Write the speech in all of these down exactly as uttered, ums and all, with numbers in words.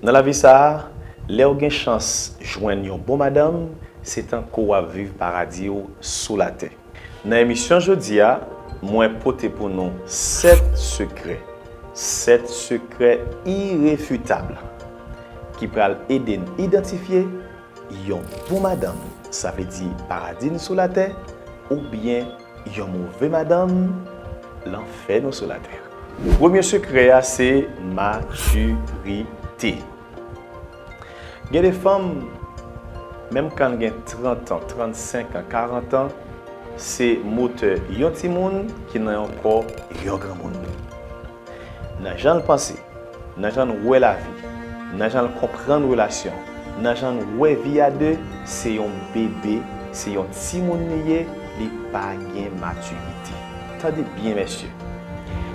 Nan lavi sa a, lè w gen chans jwenn yon bon madanm, se tankou w ap viv paradi w sou latè. Nan emisyon jodi a, mwen pote pou nou sèt sekrè, sèt sekrè irefitab ki pral ede n idantifye yon bon madanm, sa vle di paradi n sou latè, oubyen yon move madanm, lanfè nou sou latè. Premye sekrè a se matirite. Gen de fanm, menm kan gen trant an, trannsenk an, karant an, se motè yon timoun ki nan yon kò yon granmoun. Nan jan l panse, nan jan l wè lavi, nan jan l konprann relasyon, nan jan l wè vi a de, se yon bebe, se yon timoun li ye, li pa gen matirite. Tande byen, mesye.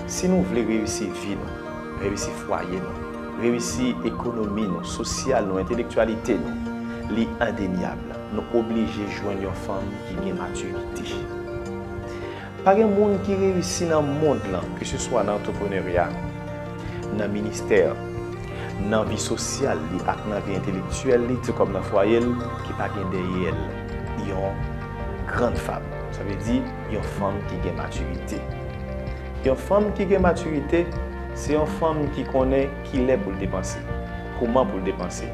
Si nou vle reyisi vi nou, reyisi fwaye nou, reyisi ekonomi nou, sosyal nou, entelektyalite nou, li endenyab, nou oblije jwenn yon fanm ki gen matirite. Pa gen moun ki reyisi nan mond lan, keseswa nan antreprenerya, nan ministè, nan vi sosyal li ak nan vi entelektyèl li, tou kòm nan fwaye l, ki pa gen dèyè l yon grann fanm. Sa vle di yon fanm ki gen matirite. Yon fanm ki gen matirite, se yon fanm ki konnen kilè pou l depanse, kouman pou l depanse,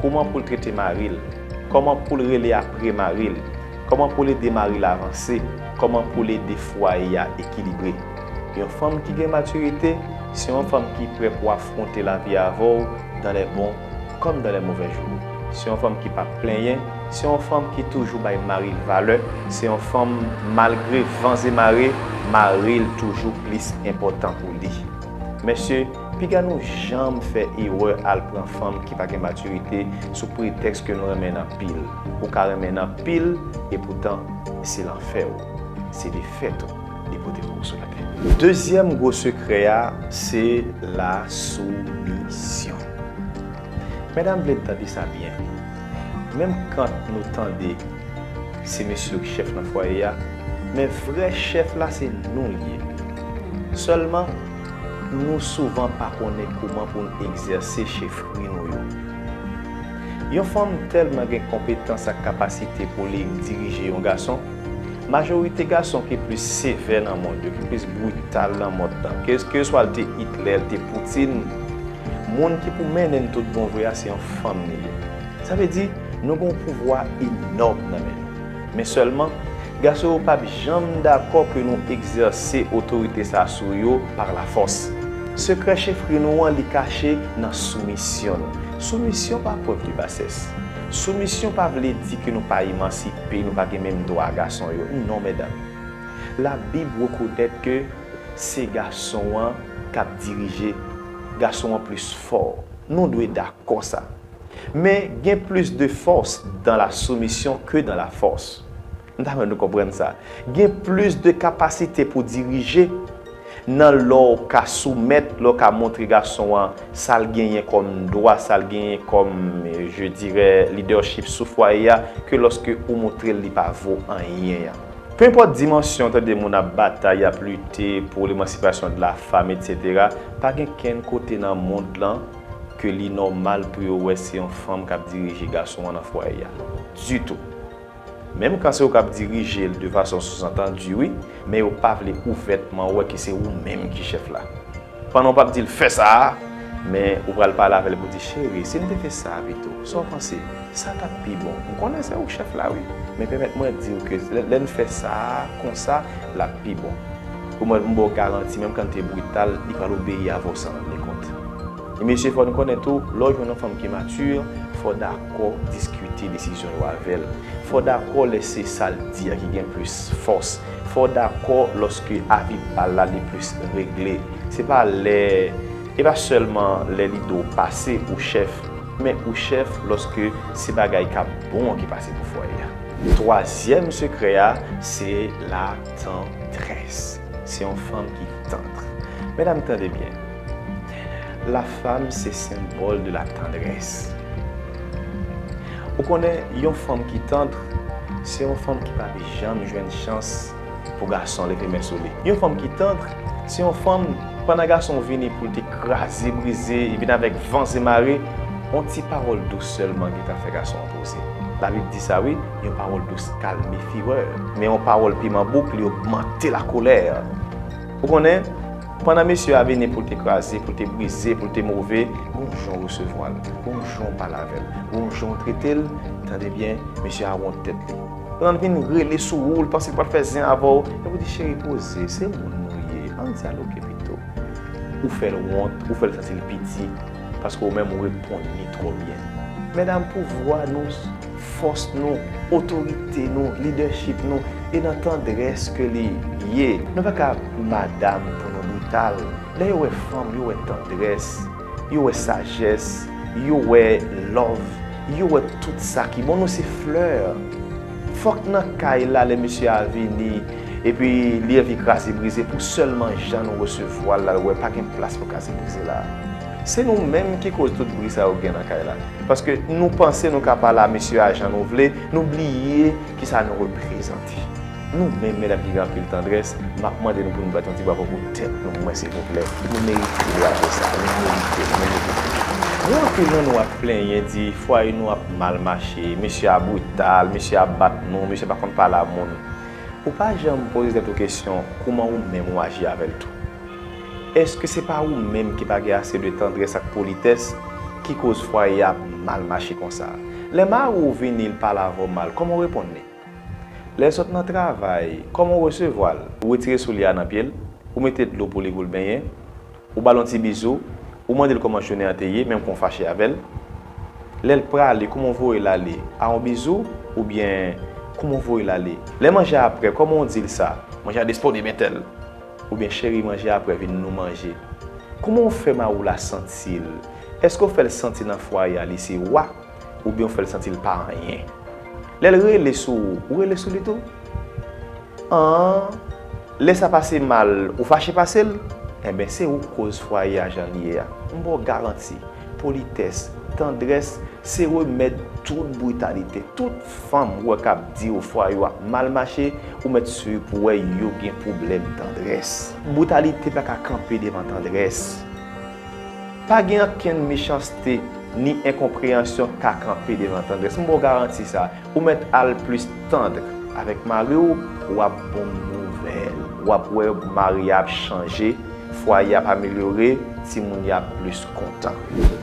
kouman pou l trete mari l, kòman pou l rele apre mari l, kòman pou l ede mari l avanse, kòman pou l ede fwaye a ekilibre. Yon fanm ki gen matirite, se yon fanm ki prè pou afwonte lavi avè w dans les bons comme dans les mauvais jours. Se yon fanm ki pa plenyen, se yon fanm ki toujou bay mari l valè, se yon fanm, malgre van e mare, mari l toujou plis enpòtan pou li. Mesye, piga nou janm fè erè al pran fanm ki pa gen matirite sou pretèks ke nou renmen l anpil. Ou ka renmen l anpil, epoutan, se lanfè w, se defèt ou li pote pou ou sou latè. Dezyèm gwo sekrè a, se lasoumisyon. Medam, vle n tande sa byen. Menm kan nou tande se mesye yo ki chèf nan fwaye a, men vrè chèf la se nou l ye. Sèlman, nou souvan pa konnen kouman pou n egzèse chefri nou yo. Yon fanm tèlman gen konpetans ak kapasite pou li dirije yon gason, majorite gason ki plis sevè nan mond yo, ki plis brital nan mond lan, kèlkeswa l te Hitler, l te Putin, moun ki pou mennen n tout bon vre a, se yon fanm li ye. Sa vle di, nou gen yon pouvwa enòm nan men nou. Men sèlman, gason yo p ap janm dakò ke nou egzèse otorite sa a sou yo par la force. Sekrè chefri nou an, li kache nan soumisyon nou. Soumisyon pa prèv de basès. Soumisyon pa vle di ke nou pa emansipe, nou pa gen menm dwa a gason yo. Non, medam. Labib rekonèt ke se gason an k ap dirije, gason an plis fò. Nou dwe dakò sa. Men gen plis de force dans la soumission que dans la force. M ta renmen nou konprann sa. Gen plis de kapasite pou dirije nan lè w ka soumèt, lè w ka montre gason an sa l genyen kòm dwa, sa l genyen kòm, je dirais, leadership sou fwaye a, ke lòske ou montre l li pa vo anyen an. Peu importe dimansyon, tande moun ap batay, ap lite pou lemansipasyon de la femme, et cetera, pa gen kenn kote nan mond lan ke li nòmal pou yo wè se yon fanm k ap dirije gason an nan fwaye a. Ditou. Menm kan se ou k ap dirije l de fason souzantandi, wi, men yo pa vle ouvètman wè ke se ou menm ki chèf la. Pandan w p ap di l fè sa a, men ou pral pale avè l pou di, cheri, si n te fè sa a pito, sa w panse? Sa t ap pi bon. M konnen se ou k chèf la, wi, men pèmèt mwen di w ke lè, lè n fè sa a konsa, l ap pi bon. Pou mwen, m ba w garanti, menm kan l te brital, li pral obeyi avè w san rann li kont. E mesye, fò n konnen tou, lè w jwenn yon fanm ki mati, fò w dakò diskite desizyon yo avè l. Fò w dakò lè se sa l di a ki gen plis fòs. Fò w dakò lòske avi pa l la li plis regle. Se pa lè, e pa sèlman lè lide w pase ou chèf, men ou chèf lòske se bagay k ap bon an ki pase pou fwaye a. Twazyèm sekrè a, se latandrès. Se yon fanm ki tandr. Medam, tande byen. La femme, c'est symbole de la tendresse. Ou konnen, yon fanm ki tandr, se yon fanm ki pa janm jwenn chans pou gason leve men sou li. Yon fanm ki tandr, se yon fanm, pandan gason vini pou l te kraze, brize, li vin avèk van e mare, Yon ti pawòl dous sèlman gentan fè gason an poze. Labib di sa wi, yon pawòl dous kalme firè, men yon pawòl piman bouk li ogmante lakolè. Ou konnen, pandan mesye a vini pou l te kraze, pou l te brize, pou l te move, gon jan w resevwa l, gon jan w pale avè l, gon jan w trete l, tande byen, mesye a wont tèt li. Pandan l vin rele sou ou, l panse l pral fè zen avè w, epi w di, cheri, poze, se moun nou ye, ann dyaloge pito. Ou fè l wont, ou fè l santi l piti, paske ou menm ou reponn li twò byen. Medam, pouvwa nou, fòs nou, otorite nou, lidèchip nou, e nan tandrès ke li ye. Nou pa ka madam pou nou brital. Lè yo wè fanm, yo wè tandrès, yo wè sajès, yo wè love, yo wè tout sa ki bon. Nou se flè. Fòk nan kay la, lè mesye a vini, epi li anvi kraze brize pou sèlman jan nou resevwa l la, l wè pa gen plas pou kraze brize la. Se nou menm ki koz tout bri sa yo gen nan kay la. Paske nou panse nou ka pale a mesye a jan nou vle, nou bliye kisa nou reprezante. Nou menm, medam ki gen anpil tandrès, m ap mande nou pou nou bat yon ti bravo pou tèt nou, pou mwen, silvouplè. Nou merite bravo sa, nou merite, nou merite. Gen anpil nan nou ap plenyen, di fwaye nou ap mal mache, mesye a brital, mesye a bat nou, mesye pa konn pale a moun. Ou pa janm poze tèt ou kesyon, kouman ou menm ou aji avè l tou? Èske se pa ou menm ki pa gen ase de tandrès ak politès ki koz fwaye a ap mal mache konsa? Lè mari w vini, l pale avè w mal, kòman w reponn li? Lè l sot nan travay, kòman w resevwa l? Ou retire soulye a nan pye l, ou mete dlo pou li pou l benyen, ou ba l yon ti bizou, ou mande l kòman jounen an te ye, menm kan w fache avè l. Lè l prale, kòman w voye l ale? A yon bizou oubyen kòman w voye l ale? Lè manje a prè, kòman w di l sa? Manje a disponib entèl. Oubyen cheri, manje a prè, vin nou manje. Kòman w fè mari w la santi l? Èske w fè l santi nan fwaye a li se wa? Oubyen w fè l santi l pa anyen? Lè l rele sou ou, ou rele sou li tou? An, lè sa pase mal, ou fache pase l? Enben, se ou k koz fwaye a jan l ye a. M ba w garanti, politès, tandrès, se remèd tout britalite. Tout fanm ou wè k ap di w fwaye w ap mal mache, ou mèt swiv pou w wè yo gen pwoblèm tandrès. Britalite pa ka kanpe devan tandrès. Pa gen okenn mechanste ni enkonpreyansyon k ka kanpe devan tandrès. M ba w garanti sa. Ou mèt al plis tandr avèk mari w, w ap bon nouvèl. W ap wè mari a ap chanje, fwaye a ap amelyore, timoun yo ap plis kontan.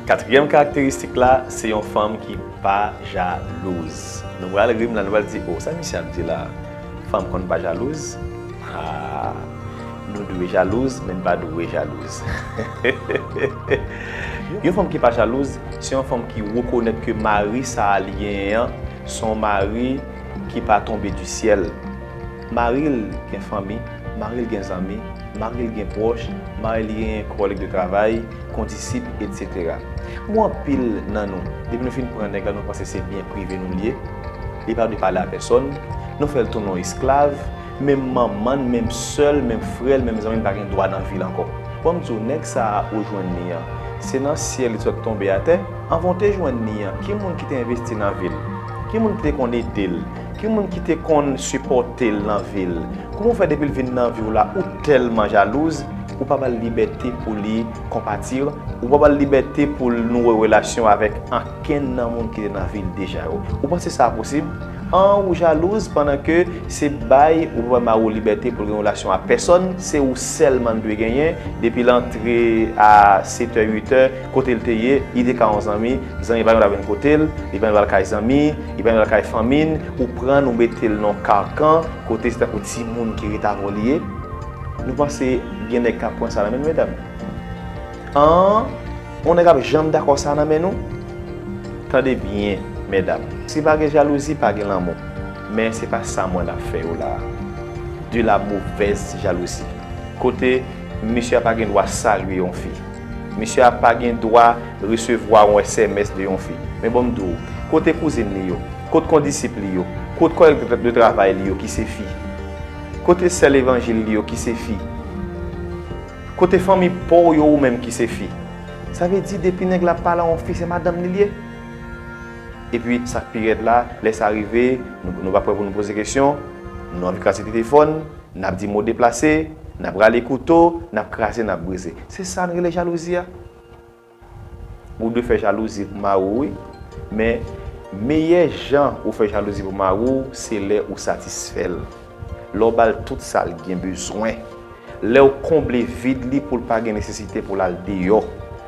Katriyèm karakteristik la, se yon fanm ki pa jalouz. Nou pral ri m la, nou pral di, o, sa misye ap di la? Fanm konn pa jalouz? Ah, nou dwe jalouz, men n pa dwe jalouz. Yon fanm ki pa jalouz, se yon fanm ki rekonèt ke mari sa a li genyen an, se yon mari ki pa tonbe di syèl. Mari l gen fanmi, mari l gen zanmi, mari l gen pwòch, mari l gen kòlèg de travay, kondisip, etsetera. Gen anpil nan nou, depi nou fin pran nèg la, nou panse se byen prive nou l ye. Li pa dwe pale a pèsòn. Nou fè l tounen yon esklav. Menm manman n, menm sè l, menm frè l, menm zanmi l pa gen dwa nan vi l ankò. Bon, m di w, nèg sa a ou jwenn li an, se nan syèl li sot tonbe atè? Anvan w te jwenn li an, ki moun ki te envesti nan vi l? Ki moun ki te konn ede l? Ki moun ki te konn sipòte l nan vi l? Kòman w fè depi l vin nan vi w la, ou tèlman jalouz, ou pa ba l libète pou li konpati, ou pa ba l libète pou l nouwe relasyon avèk ankenn nan moun ki te nan vi l deja yo? Ou panse sa posib? An, ou jalouz pandan ke se bay ou pa ba mari w libète pou l gen relasyon a pèsòn, se ou sèlman l dwe genyen, depi l antre a sèt è, uit è, kote l te ye, li te ka yon zanmi, zanmi pa gen dwa vin kote l, li pa gen dwa al kay zanmi, li pa gen dwa al kay fanmi n, ou pran l, ou mete l nan yon kakan, kote se tankou timoun ki ret avè w li ye. Nou panse gen nèg k ap pran sa nan men nou, medam? An, yon nèg ap janm dakò sa nan men nou? Tande byen, medam. Si pa gen jalouzi, pa gen lanmou. Men se pa sa mwen ap fè yo la a. De la mauvaise jalousie. Kote misye a pa gen dwa salye yon fi. Misye a pa gen dwa resevwa yon S M S de yon fi. Men bon m di w, kote kouzin li yo? Kot kondisip li yo? Kot kòlèg de travay li yo ki se fi? Kote sè levanjil li yo ki se fi? Kote fanmi pa w yo ou menm ki se fi? Sa vle di depi nèg la ap pale a yon fi, se madanm li l ye? Epi sa k pi rèd la, lè sa rive, nou, nou pa prè pou nou poze kesyon, nou anvi kraze telefòn, n ap di mo deplase, n ap rale kouto, n ap kraze, n ap brize. Se sa n rele jalouzi a. Ou dwe fè jalouzi pou mari w, wi. Men, meyè jan ou fè jalouzi pou mari w, se lè ou satisfè l. Lè w ba l tout sa l gen bezwen. Lè w konble vid li pou l pa gen nesesite pou l al deyò.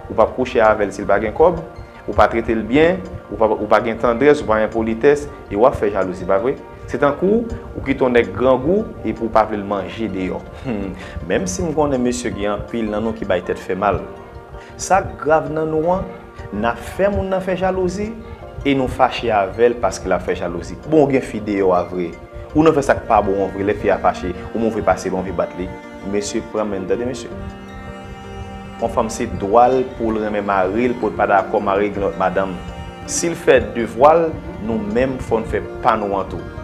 Ou p ap kouche avè l si l pa gen kòb, ou pa trete l byen, ou pa, ou pa gen tandrès, ou pa gen politès, e w ap fè jalouzi, pa vre? Se tankou ou kite yon nèg grangou epi w pa vle l manje deyò. Hmm, menm si m konnen mesye gen anpil nan nou ki bay tèt fè mal. Sa k grav nan nou an, n ap fè moun nan fè jalouzi e nou fache avè l paske l ap fè jalouzi. Bon, ou gen fi deyò a vre. Ou nan fè sa k pa bon an vre, lè fi a fache, ou move pase l, ou anvi bat li. Mesye, pran men n, tande mesye. Yon fanm se dwa l pou l renmen mari l, pou l pa dakò mari l gen lòt madanm. Si l fè devwa l, nou menm fò n fè pa nou an tou.